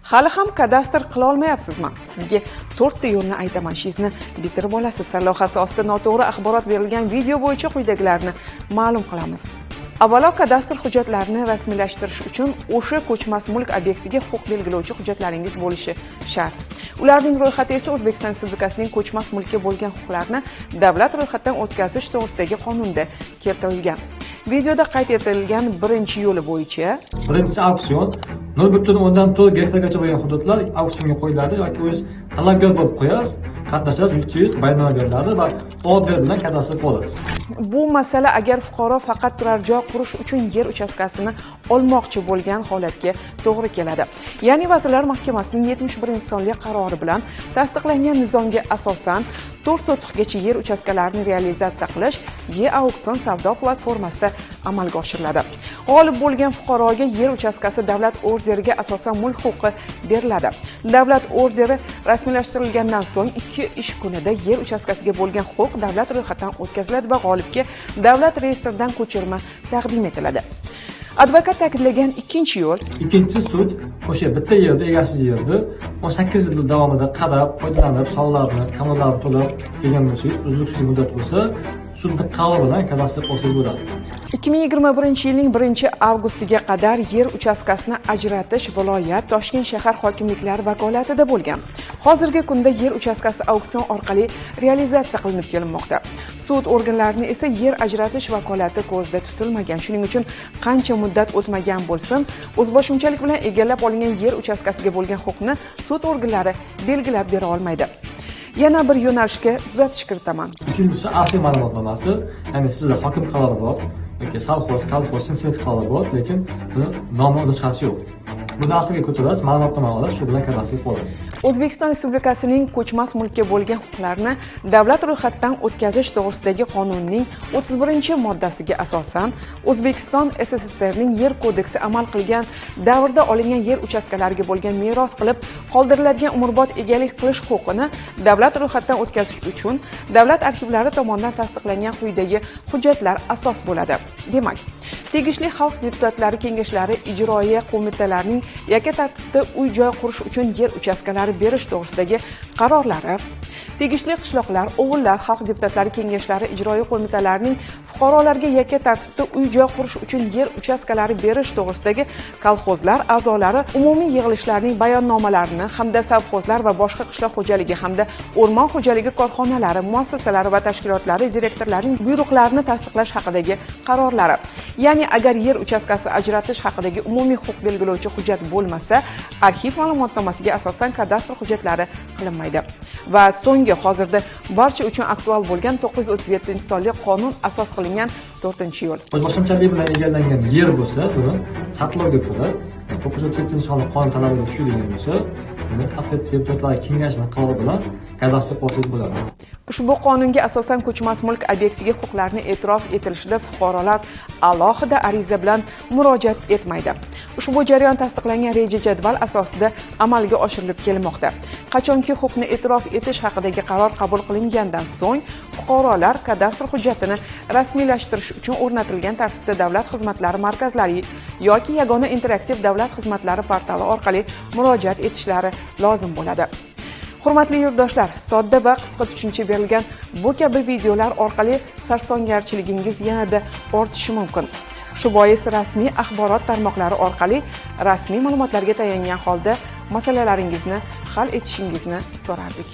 Hali ham kadastr qila olmayapsizmi? Sizga 4 ta yo'lni aytaman, ishingizni bitirib olasiz. Sarlavhasi ostida noto'g'ri axborot berilgan video bo'yicha quyidagilarni ma'lum qilamiz. Avvalo, kadastr hujjatlarini rasmiylashtirish uchun o'sha ko'chmas mulk obyektiga huquq belgilovchi hujjatlaringiz bo'lishi shart. Ularning ro'yxati esa O'zbekiston Respublikasining ko'chmas mulkka bo'lgan huquqlarni davlat ro'yxatdan o'tkazish to'g'risidagi qonunda keltirilgan. Videoda qayd etilgan birinchi yo'li bo'yicha birinchisi auksion. 0,4 gektargacha bo'lgan hududlar auksionga qo'yiladi yoki o'z talabgor bo'lib qo'yasiz, qatnashasiz, yutsangiz bayonnoma beriladi va order bilan kadastr qilib olasiz. Bu masala agar fuqaro faqat turar joy qurish uchun yer uchastkasini olmoqchi bo'lgan holatga to'g'ri keladi. Ya'ni Vazirlar Mahkamasining 71-sonli qarori bilan tasdiqlangan nizomga asosan 4 sotixgacha yer uchastkalarini realizatsiya qilish e-auksion savdo platformasida amalga oshiriladi. G'olib bo'lgan fuqaroga yer uchastkasi davlat orderiga asosan mulk huquqi beriladi. Davlat orderi rasmiylashtirilgandan so'ng 2 ish kunida yer uchastkasiga bo'lgan huquq davlat ro'yxatidan o'tkaziladi va g'olibga davlat reyestridan ko'chirma taqdim etiladi. Advokat ta'kidlagan ikkinchi yo'l. Ikkinchisi sud o'sha bitta yerda, egasiz yerni 18 yil davomida qarab, foydalanib, soliqlarni, kommunallarni to'lab kelgan bo'lsangiz, uzluksiz muddat bo'lsa, sudni qarori bilan kadastr olsangiz bo'ladi. 2021-yilning 1-avgustiga qadar yer uchastkasini ajratish viloyat, Toshkent shahar hokimliklari vakolatida bo'lgan. Hozirgi kunda yer uchastkasi auksion orqali realizatsiya qilinib kelinmoqda. Sud organlarini esa yer ajratish vakolati ko'zda tutilmagan. Shuning uchun qancha muddat o'tmagan bo'lsin, o'zboshimchalik bilan egallab olingan yer uchastkasiga bo'lgan huquqni sud organlari belgilab bera olmaydi. Yana bir yo'nalishga tuzatish kiritaman. Uchinchisi arxiv ma'lumotnomasi, ya'ni sizda hokim qarori bor yoki sovxoz, kolxoz, sinfsovет qarori bor, lekin buni nomi, nusxasi yo'q. Buni arxivga ko'tarasiz, ma'lumotnoma olasiz, shu bilan kadastr qilib olasiz. O'zbekiston Respublikasining ko'chmas mulkka bo'lgan huquqlarni davlat ro'yxatidan o'tkazish to'g'risidagi qonunning 31-moddasiga asosan O'zbekiston SSSRning Yer kodeksi amal qilgan davrda olingan yer uchastkalariga bo'lgan meros qilib qoldiriladigan umrbod egalik qilish huquqini davlat ro'yxatidan o'tkazish uchun davlat arxivlari tomonidan tasdiqlangan quyidagi hujjatlar asos bo'ladi. Demak, tegishli xalq deputatlari kengashlari ijroiya qo'mitalarining yakka tartibda uy-joy qurish uchun yer uchastkalari berish to'g'risidagi qarorlari, tegishli qishloqlar, ovullar xalq deputatlari kengashlari ijroiya qo'mitalarining fuqarolarga yakka tartibda uy-joy qurish uchun yer uchastkalari berish to'g'risidagi kolxozlar a'zolari umumiy yig'ilishlarning bayonnomalarini hamda sovxozlar va boshqa qishloq xo'jaligi hamda o'rmon xo'jaligi korxonalari, muassasalari va tashkilotlari direktorlarining buyruqlarini tasdiqlash haqidagi qarorlari. Ya'ni agar yer uchastkasi ajratish haqidagi umumiy huquq belgilovchi hujjat bo'lmasa, arxiv ma'lumotnomasiga asosan kadastr hujjatlari qilinmaydi. Va so'nggi, hozirda barcha uchun aktual bo'lgan 937-sonli qonun asos qilingan 4-yo'l. O'zboshimchalik bilan egallangan yer bo'lsa, buni xatlovga ko'ra 937-sonli qonun talabiga tushadigan bo'lsa, buni xalq deputatlari kengashining qarori bilan kadastr olsangiz bo'ladi. Ushbu qonunga asosan ko'chmas mulk obyektiga huquqlarni e'tirof etilishida fuqarolar alohida ariza bilan murojaat etmaydi. Ushbu jarayon tasdiqlangan reja jadval asosida amalga oshirilib kelinmoqda. Qachonki huquqni e'tirof etish haqidagi qaror qabul qilingandan so'ng fuqarolar kadastr hujjatini rasmiylashtirish uchun o'rnatilgan tartibda davlat xizmatlari markazlari yoki yagona interaktiv davlat xizmatlari portali orqali murojaat etishlari lozim bo'ladi. Hurmatli yurtdoshlar, sodda va qisqa tushuncha berilgan bu kabi videolar orqali sarsongarchiligingiz yanada ortishi mumkin. Shu bois rasmiy axborot tarmoqlari orqali rasmiy ma'lumotlarga tayangan holda masalalaringizni hal etishingizni so'rardik.